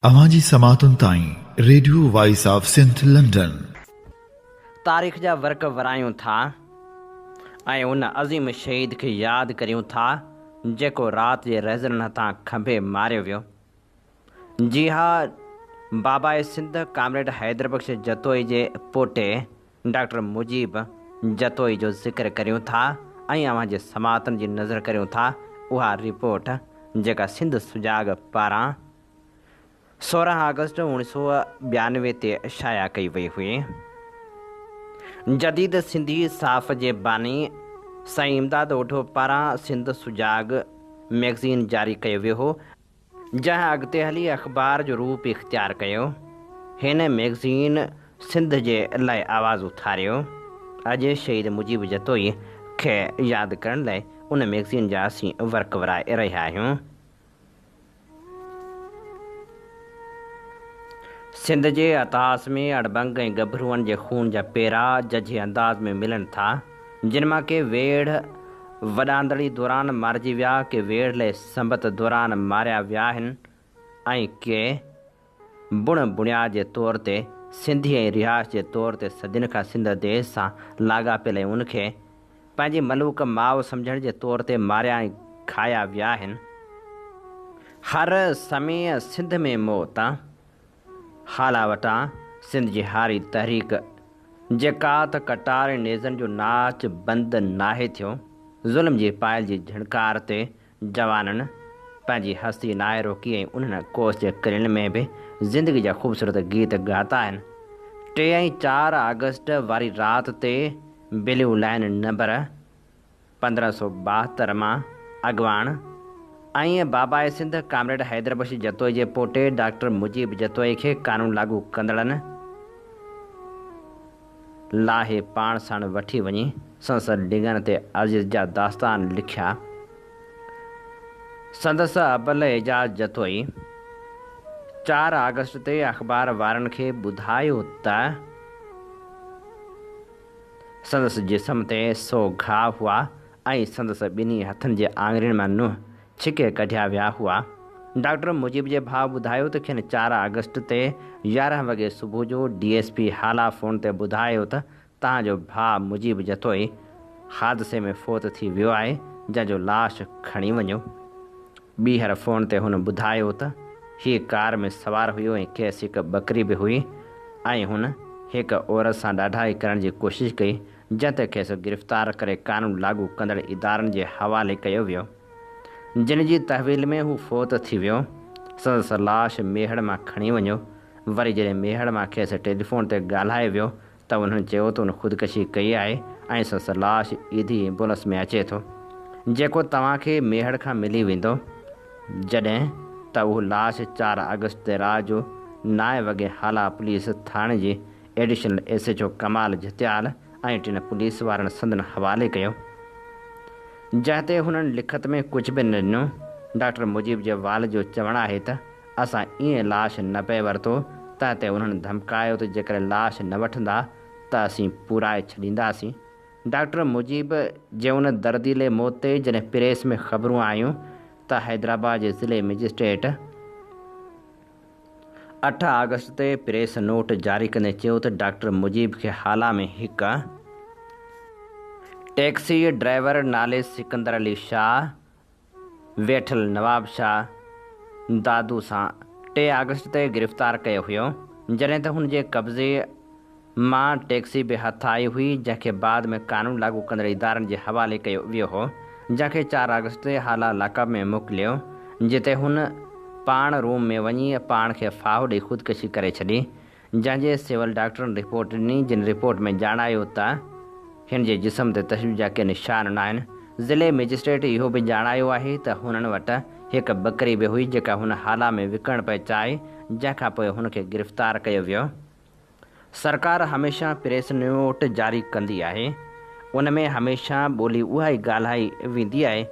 اوهان جي سماعتن تائين radio voice of Sindh London. تاريخ جا ورق ورايون ٿا ۽ ان عظيم شهيد کي ياد ڪريون ٿا جيڪو رات جي رهزنن هٿان کنڀي ماريو ويو. جي ها باباء سنڌ ڪامريڊ حيدر بخش جتوئي جي پوٽي ڊاڪٽر مجيب جتوئي جو ذڪر ڪريون ٿا ۽ اوهان جي سماعتن جي نظر ڪريون ٿا اها رپورٽ جيڪا سنڌ سجاڳ پاران 16 آگسٽ 1992 تي شايع ڪئي وئي هئي. جديد سنڌي صحاف جي باني سائين امداد اوڍو پاران سنڌ سجاڳ مئگزين جاري ڪيو ويو هو، جنهن اڳتي هلي اخبار جو روپ اختيار ڪيو. هن مئگزين سنڌ جي لاء آواز اٿاريو. اڄ شهيد مجيب جتوئي کي ياد ڪرڻ لاء ان مئگزين جا اسين ورق ورائي رهيا آهيون. سنڌ جي اتهاس ۾ اڙٻنگ ۽ ڳڀروئن جي خون جا پيرا ججهي انداز ۾ ملن ٿا، جن مان ڪي ويڙهه وڏاندڙي دوران مارجي ويا، ڪي ويڙهه سنبت دوران ماريا ويا آهن ۽ ڪي بڻ بڻياد جي طور تي سنڌي ۽ رهائش جي طور تي صدين کان سنڌ ديس سان لاڳاپيل ۽ ان کي پنهنجي ملوڪ ماء سمجهڻ جي طور تي ماريا ۽ کايا ويا آهن. هر سمي سنڌ ۾ موت. هالا وٽان سنڌ جي هاري تحريڪ جي ڪات ڪٽار ۽ نيزن جو ناچ بند ناهي ٿيو. ظلم جي پائل جي جهڻڪار تي جوانن پنهنجي هستي ناهي روڪي ۽ انهن ڪوس جي ڪرين ۾ به زندگي جا خوبصورت گيت ڳاتا آهن. 3 ۽ 4 آگسٽ واري رات تي بليو لائين نمبر 1572 مان اڳواڻ ۽ باباء سنڌ ڪامريڊ حيدر بخش جتوئي جي پوٽي ڊاڪٽر مجيب جتوئي کي قانون لاڳو ڪندڙن لاهي پاڻ ساڻ وٺي وڃي سندس ڊنگن تي اذيت جا داستان لکيا. سندس ابل اعجاز جتوئي 4 آگسٽ تي اخبار وارن کي ٻڌايو ته، سندس جسم تي سو گهاء هئا ۽ سندس ٻنهي هٿن جي آڱرين مان ننهن ڇڪي ڪڍيا ويا هئا. ڊاڪٽر مجيب جي ڀاء ٻڌايو ته کين 4 آگسٽ تي 11 وڳي صبح جو D S P Hala phone تي ٻڌايو ته توهان جو ڀاء مجيب جتوئي حادثي ۾ فوت ٿي ويو آهي جنهن جو لاش کڻي وڃو. ٻيهر فون تي هن ٻڌايو ته هي ڪار ۾ سوار هيو ۽ کيس هڪ ٻڪري به هئي ۽ هن هڪ عورت سان ڏاڍائي ڪرڻ جي ڪوشش ڪئي جنهن تي کيس گرفتار ڪري قانون لاڳو ڪندڙ ادارن جي حوالي ڪيو ويو جن جي تحويل ۾ هو فوت ٿي ويو. سندس لاش ميهڙ مان کڻي وڃو. وري جڏهن ميهڙ مان کيس ٽيليفون تي ڳالهايو ويو ته انهن چيو ته ان خودڪشي ڪئي آهي ۽ سندس لاش ايڌي ايمبولنس ۾ اچي ٿو، جيڪو توهان کي ميهڙ کان ملي ويندو. جڏهن ته اهو لاش 4 آگسٽ تي رات جو نائين وڳي هالا پوليس ٿاڻي جي additional S H O Kamal Jhatial ۽ ٽن پوليس وارن سندن حوالي ڪيو، جنهن تي هنن لکت ۾ ڪجهه به نه ڏنو. ڊاڪٽر مجيب جي والد جو چوڻ آهي ته اسان ائين لاش نه پئي ورتو، تنهن تي انهن ڌمڪايو ته جيڪڏهن لاش نه وٺندا ته اسين پورائي ڇڏينداسين. ڊاڪٽر مجيب جي ان درديلي موت تي جڏهن پريس ۾ خبرون آيون ته حيدرآباد جي ضلعي مئجسٽريٽ 8 آگسٽ تي پريس نوٽ جاري ڪندي چيو ته ڊاڪٽر مجيب کي هالا ۾ هڪ ٽيڪسي ڊرائيور نالي سڪندر علي شاهه ويٺل نواب شاهه دادو سان 3 آگسٽ تي گرفتار ڪيو هيو، جڏهن ته هن جي قبضي مان ٽيڪسي به هٿ آئي هئي، جنهن کي بعد ۾ قانون لاڳو ڪندڙ ادارن جي حوالي ڪيو ويو هو، جنهن کي 4 آگسٽ تي هالا لاڪپ ۾ موڪليو، جتي هن پاڻ روم ۾ وڃي پاڻ کي ڦاهو ڏئي خودڪشي ڪري ڇڏي، جنهن جي سول ڊاڪٽرن رپورٽ ڏني، جن رپورٽ ۾ ڄاڻايو ته هن جي جسم تي تشدد جا ڪي نشان ناهن. ضلعي مئجسٽريٽ اهو به ڄاڻايو آهي ته هنن وٽ هڪ ٻڪري به هئي جيڪا هن هالا ۾ وڪڻڻ پئي چاهي، جنهن کان پوء هن کي گرفتار ڪيو ويو. سرڪار هميشه پريس نوٽ جاري ڪندي آهي، ان ۾ هميشه ٻولي اها ئي ڳالهائي ويندي آهي،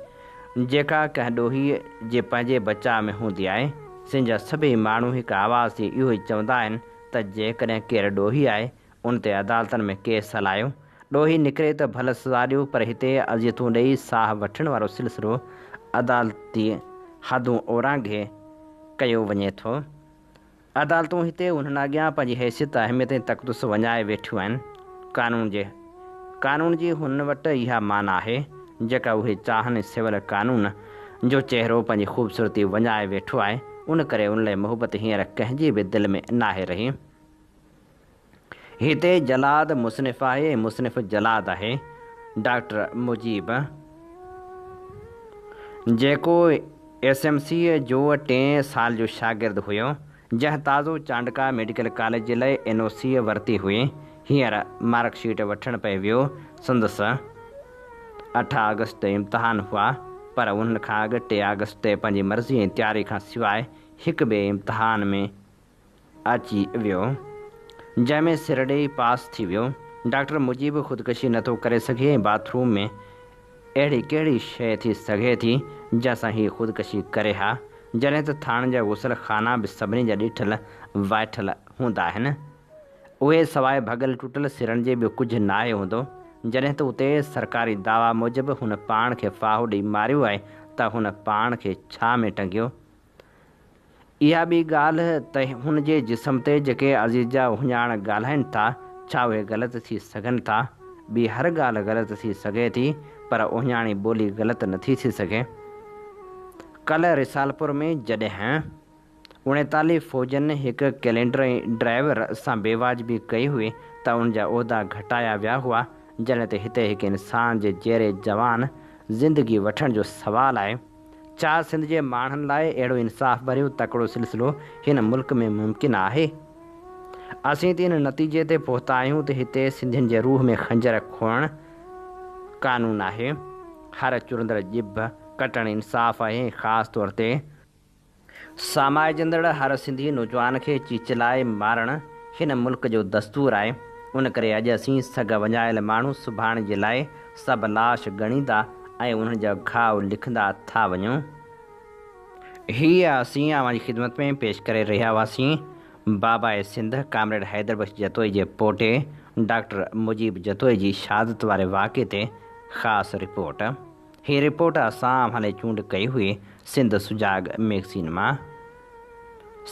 جيڪا ڪنهن ڏوهي جي پنهنجي بچاء ۾ هوندي آهي. سنڌ جا سڀئي ماڻهو هڪ آواز ٿي اهو ئي چوندا آهن ته جيڪڏهن ڪير ڏوهي آهي، ان تي عدالتن ۾ ڪيس هلايو. ڏوهي نڪري ته ڀل سزا ڏيو پر هتي اذيتون ڏئي ساهه وٺڻ وارو سلسلو عدالتي حدون اورانگهي ڪيو وڃي ٿو. عدالتون هتي انهن اڳيان پنهنجي حيثيت، اهميت ۽ تقدس وڃائي ويٺيون آهن. قانون جي قانون جي هنن وٽ اها معنيٰ آهي، جيڪا اهي چاهن ۽ سول قانون جو چهرو پنهنجي خوبصورتي وڃائي ويٺو آهي، ان ڪري ان لئه محبت هينئر ڪنهن جي به دل ۾ ناهي رهي. هتي جلاد مصنف آهي ۽ مصنف جلاد آهي. ڊاڪٽر مجيب جيڪو ايس ايم سيء جو ٽئين سال جو شاگرد هيو، جنهن تازو چانڊڪا ميڊيڪل ڪاليج جي لئه اين او سيء ورتي هئي، هينئر مارڪ شيٽ وٺڻ پئي ويو. سندس اٺ آگسٽ تي امتحان هئا، پر انهن کان اڳ ٽي آگسٽ تي پنهنجي مرضي ۽ تياري کان سواء هڪ ٻئي امتحان ۾ اچي ويو، جنهن ۾ سر ڏيئي پاس ٿي ويو. ڊاڪٽر مجيب خودڪشي نه ٿو ڪري سگهي ۽ باٿ روم ۾ اهڙي ڪهڙي شيء ٿي سگهي ٿي، جنهن سان هي خودڪشي ڪري ها، جڏهن ته ٿاڻن جا غسل خانا به سڀني جا ڏٺل وائٺل هوندا آهن. اهي سواء ڀڳل ٽٽل سرن جي ٻيو ڪجهه ناهي هوندو. جڏهن ته اتي سرڪاري دعويٰ موجب هن پاڻ کي ڦاهو ڏئي ماريو آهي ته هن پاڻ کي ڇا ۾ ٽنگيو؟ اها ٻي ڳالهه ته هن جي جسم تي جيڪي عزيز جا اهڃاڻ ڳالهائين ٿا، ڇا اهي غلط ٿي سگهن ٿا؟ ٻي هر ڳالهه غلط ٿي سگهي ٿي، پر اهڃاڻي ٻولي غلط نٿي ٿي سگهي. ڪلهه رسالپور ۾ جڏهن 39 فوجين هڪ ڪئلينڊر ۽ ڊرائيور سان بيواجبي ڪئي هئي ته انهن جا عهدا گهٽايا ويا هئا، جڏهن ته هتي هڪ انسان جي جيئري جوان زندگي وٺڻ جو سوال آهي. ڇا سنڌ جي ماڻهن لاء اهڙو انصاف ڀريو تڪڙو سلسلو هن ملڪ ۾ ممڪن آهي؟ اسين ته ان نتيجي تي پهتا آهيون ته هتي سنڌين جي روح ۾ خنجر کوڙڻ قانون آهي. هر چرندڙ ڄڀ ڪٽڻ انصاف آهي ۽ خاص طور تي سامائجندڙ هر سنڌي نوجوان کي چيچلائي مارڻ هن ملڪ جو دستور آهي. ان ڪري اڄ اسين سگهه وڃايل ماڻهو سڀاڻي جي لاء سڀ لاش ڳڻيندا ۽ انهن جا گهاء لکندا ٿا وڃون. هيء اسين اوهان جي خدمت ۾ پيش ڪري رهيا هئاسين باباء سنڌ ڪامريڊ حيدر بخش جتوئي جي پوٽي ڊاڪٽر مجيب جتوئي جي شهادت واري واقعي تي خاص رپورٽ. هيء رپورٽ اسان اوهان لاء چونڊ ڪئي هئي سنڌ سجاڳ مئگزين مان.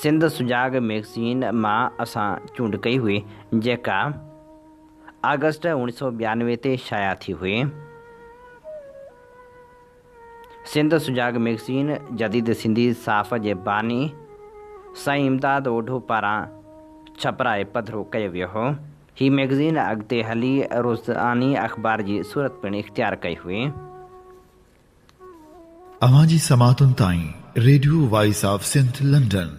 سنڌ سجاڳ مئگزين مان اسان چونڊ ڪئي هئي جيڪا آگسٽ اوڻيھ سؤ 92 تي شايع ٿي هئي. سنڌ سجاڳ مئگزين جديد سنڌي صحافت جي باني سائين امداد اوڍو پاران ڇپرائي پڌرو ڪيو ويو هو. هي مئگزين اڳتي هلي روزاني اخبار جي صورت پڻ اختيار ڪئي هئي. اوهان جي سماعتن تائين radio voice of Sindh London.